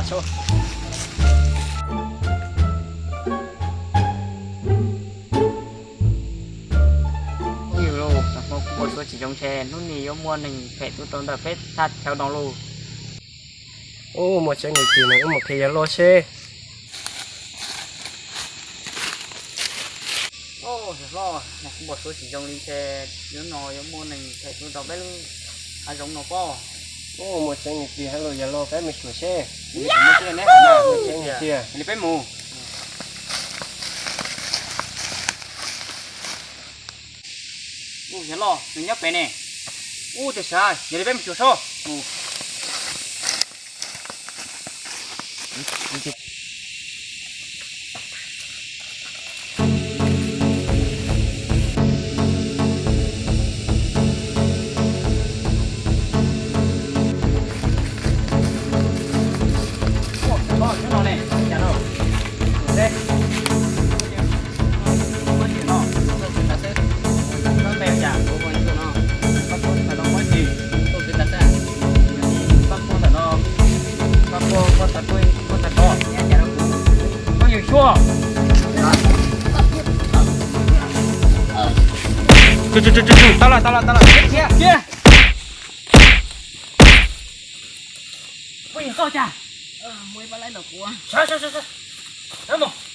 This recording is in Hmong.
Ub, yus los hmo kuv ua suav tsis zoo ntshe hnub no yuav muaj neeg phem tuaj rau ntawm peb thaj chaw no lauj. Ub, muaj tseeb li tiag no, wb mus qhia yawg loj seb. Ub, yawg loj, hmo kuv ua suav tsis zoo li ntshe hnub no yuav muaj neeg phem tuaj rau peb lub hav zoov no pob. Ub, muaj tseeb li tiag hab lauj, yawg loj, peb mus xyuas seb. Muaj tseeb li tiag. Li peb mus. Ub, yawg loj, nws nyob pem ne. Ub, tej sav, yog li peb mus xyuas seb. Tau lawm, tau lawm, tau lawm, khiav, khiav. Puas yog koj cas? Sawv, sawv, sawv, sawv.